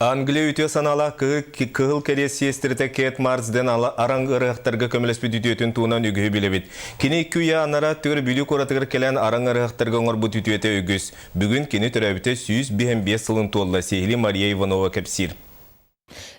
Англия үтүө санаалаах Кыһыл Кэриэс сиэстэрэтэ Кэт Марсден араҥ ыарыһахтарга көмөлөспүт үтүөтүн туһунан үгүһү билэбит. Кини икки үйэ анараа өттүгэр Бүлүү куоратыгар кэлэн араҥ ыарыһахтарга оҥорбут үтүөтэ үгүс. Бүгүн кини төрөөбүтэ 155 сылын туолла, сиһилии Мария Иванова кэпсиир.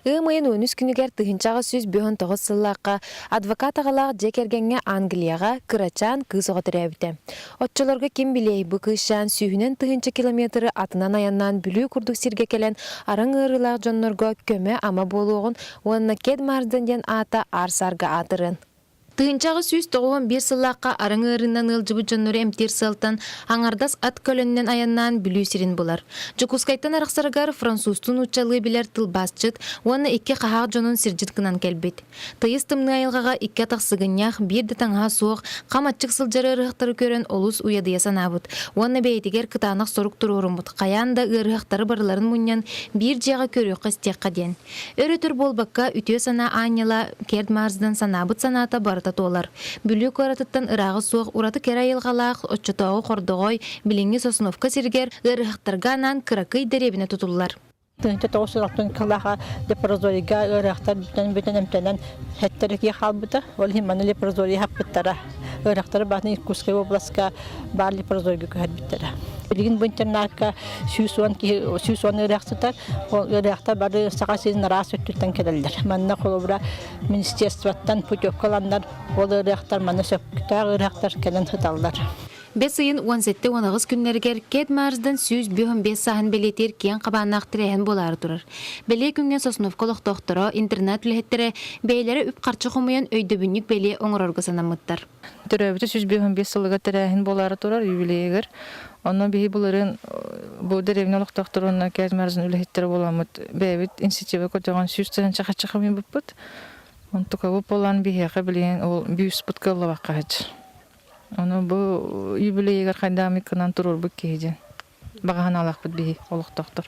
Ыам ыйын 13 күнүгэр 1859 сыллаахха адвокат аҕалаах дьиэ кэргэҥҥэ Англияҕа кырачаан кыыс оҕо төрөөбүтэ. Оччолорго ким билиэй, бу кыысчаан сүүһүнэн тыһыынча километры атынан айаннаан Бүлүү курдук сиргэ кэлэн араҥ ыарыылаах дьоннорго көмө-ама буолуоҕун уонна Кед Марден диэн аата аар-саарга аатырыан. 1891 сыллаахха араҥ ыарыынан ыалдьыбыт дьоннору эмтиир сыалтан аҥардас ат көлөннөн айаннаан Бүлүү сирин булар. Дьокуускайтан арахсарыгар французтуу нууччалыы билэр тылбаасчыт уонна икки хаһаах дьонун сирдьит гынан кэлбит. Тыйыс тымныы айылҕаҕа икки атах сыгынньах, биир да таҥаһа суох, хам аччык сылдьар ыарыһахтары көрөн олус уйадыйа санаабыт уонна бэйэтигэр кытаанах сорук туруоруммут, хайаан да ыарыһахтары барыларын мунньан биир дьиэҕэ көрүөххэ-истиэххэ диэн. Өр-өтөр буолбакка, үтүө санаа аанньала Керд Марсден санаабыт санаата барыта туолар. Бүлүү куоратыттан ырааҕа суох ураты кэрэ айылҕалаах оччотооҕу Хордоҕой, билиҥҥи Сосновка сиригэр ыарыһахтарга анаан кыракый дэриэбинэ тутуллар. 1940 кылааха лепрозорийга ыарыһахтар бүтэн бүтэн эмтэнэн хэттэр кии хаалбыта. Ол иһин маны лепрозорий хаппыттара. Ыарыһахтары баатын Иркутскай областка баар лепрозорийга көһөрбүттэрэ. Билигин бу интернатка 110 киһи 110 ыарыһах сытар. Ол ыарыһахтар бары Саха сирин араас өттүттэн кэлэллэр. Манна холобура министерствоттан путевка ыланнар ол ыарыһахтар манна сөптөөх ыарыһахтар кэлэн сыталлар. Бэс ыйын 17-18 күннэригэр Кэт Марсден 155 сааһын бэлиэтиир киэҥ хабааннаах тэрээһин буолаары турар. Бэлиэ күҥҥэ Сосновка олохтоохторо, интернат үлэһиттэрэ бэйэлэрэ үп-харчы хомуйан өйдөбүнньүк бэлиэ оҥорорго санаммыттар. Төрөөбүтэ 155 сылыгар тэрээһин буолаары турар юбилейыгар. Онно биһи былырыын бу дэриэбинэ олохтоохторо уонна Кэт Марсден үлэһиттэрэ буоламмыт бэйэбит инициатива көтөҕөн 100 тыһыынча харчы хомуйбуппут. Онтукабыт буолан биһиэхэ билигин ол бүүспут кыаллыбакка сылдьар. Ону бу юбилейыгар хайдаамый гынан туруорбут киһи диэн баҕа санаалаахпыт биһи олохтоохтор.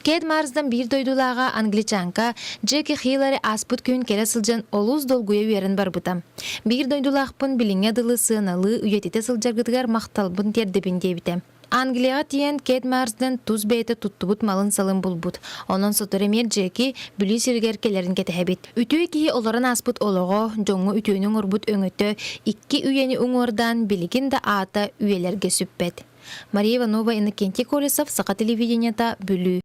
Кэт Марсден биир дойдулааҕа англичанка Джеки Хиллари ааспыт күн кэлэ сылдьан олус долгуйа үөрэн барбыта. Биир дойдулаахпын билиҥҥэ дылы сыаналыы үйэтитэ сылдьаргытыгар махталбын тиэрдэбин диэбитэ. Англияҕа тиийэн Кэт Марсден тус бэйэтэ туттубут малын-салын булбут. Онон сотору эмиэ Джеки Бүлүү сиригэр кэлэрин кэтэһэбит. Үтүө киһи олорон ааспыт олоҕо, дьоҥҥо үтүөнү оҥорбут өҥөтө икки үйэни уҥуордаан билигин да аата үйэлэргэ сүппэт. Мария Иванова, Иннокентий Колесов, Саха телевидениета, Бүлүү.